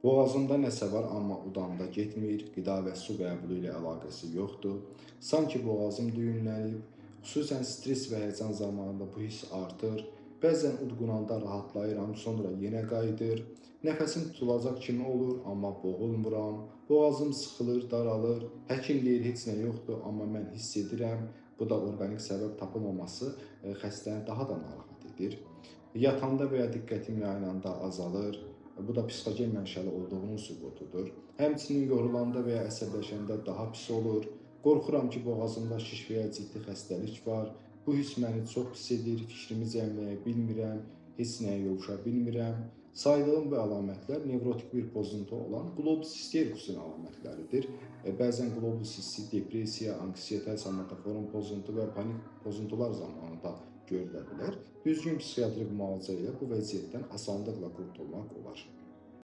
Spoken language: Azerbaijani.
Boğazımda nəsə var, amma udanda getmir, qida və su qəbulu ilə əlaqəsi yoxdur. Sanki boğazım düyünlənib, xüsusən stres və həyəcan zamanında bu hiss artır. Bəzən udqunanda rahatlayıram, sonra yenə qayıdır. Nəfəsim tutulacaq kimi olur, amma boğulmuram. Boğazım sıxılır, daralır. Həkim deyir heç nə yoxdur, amma mən hiss edirəm. Bu da orqanik səbəb tapılmaması xəstəni daha da narahat edir. Yatanda və ya diqqətim yayınanda azalır. Bu da psixogen mənşəli olduğunun sübutudur. Həmçinin yorulanda və ya əsəbləşəndə daha pis olur. Qorxuram ki, boğazımda şiş və ya ciddi xəstəlik var. Bu hiss məni çox pis edir, fikrimi cəmləyə bilmirəm, heç nəyə yovuşa bilmirəm. Saydığım bu əlamətlər nevrotik bir pozuntu olan globus histerikusun əlamətləridir. Bəzən globus hissi depressiya, anksiyete, somatoform pozuntu və panik pozuntular zamanı da görülə bilər. Düzgün psixiatrik müalicə ilə bu vəziyyətdən asanlıqla qurtulmaq olar.